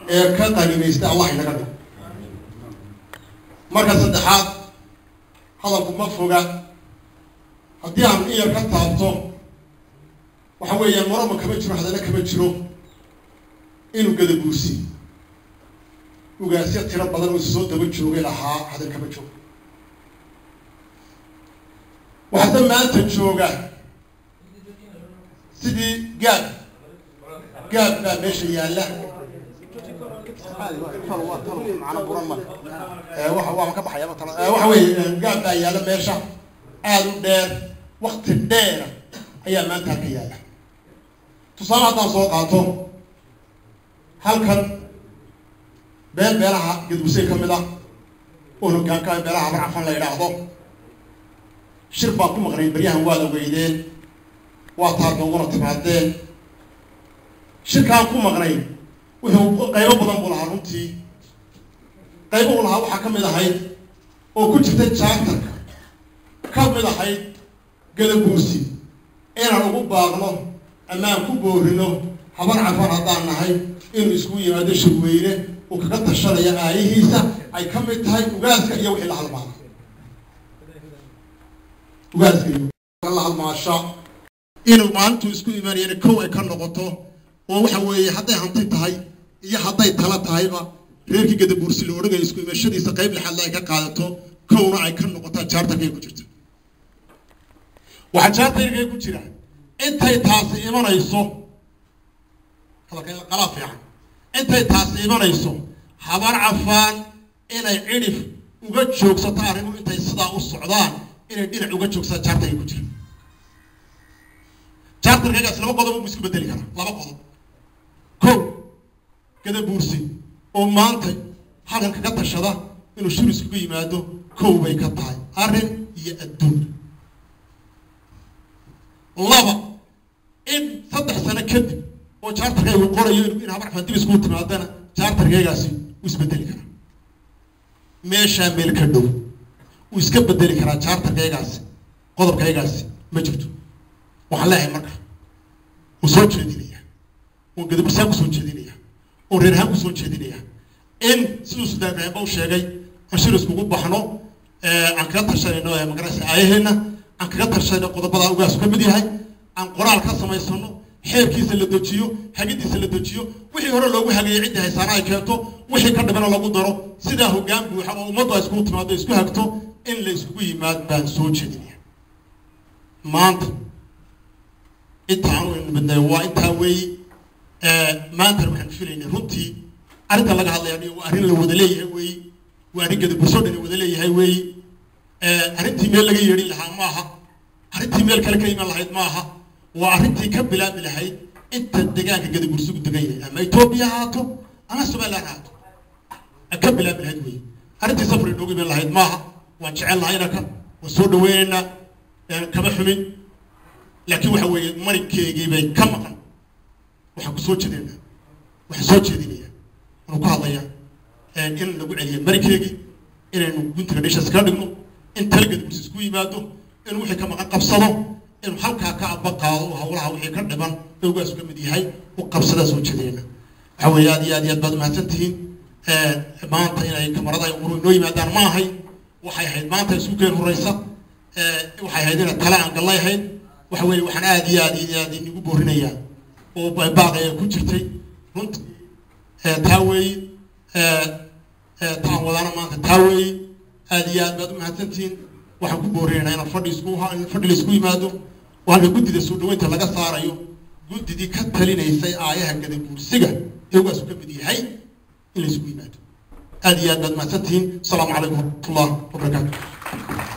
Ee ka qanimaysta Allah inaga dhigo. Marka saddexaad, hadalku ma foga, haddii aan in yar ka taabto, waxa weeyaan maraba kama jiro, hadalla kama jiro inuu Gadabuursi ugaasyo tiro badan oo soo daba joogay lahaa, hadal kama joogo. Waxaase maanta jooga sidii gaab gaab baa meesha yaalla. Waa ka baxaya, waxa weeye gaab baa yaalla meesha aada u dheer, wakti dheera ayaa maanta halka yaalla. Tusaale haddaan soo qaato, halkan beel beelaha Gadbusey ka mid ah oo hogaanka beelaha Habar Cafan la yidhaahdo, shir baan ku maqnay baryahan, waad ogeydeen, waa taad nooguna timaadeen. Shirkaan ku maqnay wuxuu qaybo badan buu lahaa. Runtii qaybo uu lahaa waxaa ka mid ahayd oo ku jirtay charterka ka mid ahayd Gadabuursi inaan ugu baaqno amaan ku boorino Habar Cafan haddaan nahay inuu isku yimaado shirweyne uu kaga tashanaya aayihiisa, ay ka mid tahay ugaaska iyo wixii la halmaala, ugaaska iyo la halmaasha, inuu maalintuu isku imanayana kow ay ka noqoto. Oo waxa weeye hadday hanti tahay iyo hadday tala tahayba, reerkii Gadabuursi la odhanaya isku imashadiisa qayb lixaadla ay ka qaadato, kowna ay ka noqotaa charterkay ku jirta. Waxaa charterkay ku jira intay taasi imanayso, hadalka qalaa fiican, intay taasi imanayso Habar Cafaan inay cidhif uga joogsato arrimuhu intay sidaa u socdaan, inay dhinac uga joogsato charterkay ku jira. Charterkaygaas laba qodob buu isku bedeli karaa, laba qodob. Kow, Gadabuursi oo maanta halkan kaga tashada inuu shir iskugu yimaado, kow bay ka tahay arrin iyo adduun. Laba, in 3 sano kadib oo charterkaygu qorayo in Habar Cafaan dib iskugu timaadana, charterkaygaasi wuu isbedeli karaa. Meeshaa meel ka dhow wuu iska bedeli karaa charterkaygaasi, qodobkaygaasi ma jirto. Waxaan leeyahay marka uu soo jeedinaya, oo Gadabursaan kusoo jeedinaya, oo reer ahaan kusoo jeedinaya, in siduu Sudaan Ibraahimba u sheegay aan shir iskugu baxno, aan kaga tashanayno magaraysa aayaheenna, aan kaga tashanayno qodobada ugaasu ka mid yahay, aan qoraal ka samaysano, xeerkiisa la dejiyo, hagidiisa la dejiyo, wixii hore loogu hagayay ciddii haysaana ay keento, wixii ka dhibana lagu daro, sidaa hoggaan buuxa oo ummaddu ay iskugu timaado, isku hagto, in la iskugu yimaad baan soo jeedinaya. Maanta intaanu midnay waa intaa weeyi. Maantana waxaan filaynay runtii arrinta laga hadlaya waa arrin la wada leeyahay weeyi, waa arrin Gadabursoo dhan wada leeyahay weeyi. Arrintii meel laga yeedhin lahaa maaha, arrintii meel kale ka iman lahayd maaha, waa arrintii ka bilaabi lahayd inta degaanka Gadabursigu degan yahay, ama Etoobiya haato ama Somaliland haato, ka bilaabi lahayd weeyi. Arrintii safar inoogu iman lahayd maaha. Waan jecel lahay inaka, waan soo dhaweynaynaa, kama xumin, laakiin waxa weeye marinkeygii bay ka maqan. Waxaan ku soo jeedinaa, waxaan soo jeedinayaa, anuu ku hadlayaa in lagu celiyo marinkeygii, inaynu guntiga dhishaas ka dhigno, in tala Gadabursi isku yimaado, inuu wixii ka maqan qabsado, inuu halkaa ka aba qaado oo hawlaha wixii ka dhiman ee ugaasu ka mid yahay u qabsadaa soo jeedinayna. Waxa weeye aad iyo aad iyo aad baad umahadsan tihiin. Maanta inay kamarada uru inoo yimaadaan ma ahay, waxay ahayd maanta isku keen horeysa, waxay ahayd ina tale aan gallay ahayd. Waxa weeye waxaan aad iyo aad iyo aad inigu boorinayaa oo baaqaya ku jirtay runtii taa weeyi, taan wadaana maanta taa weeyi. Aad iyo aad baad umahadsantihiin. Waxaan ku boorinaynaa inaan fadhi isku fadhi la isku yimaado oo halka guddida soo dhaweynta laga saarayo, guddidii ka talinaysay aayaha Gadabuursiga ee ugaasu ka mid yahay, in la isku yimaado. Aad iyo aad baad mahadsantihiin. Asalaamu calaykum waraxmatullah wabarakaatu.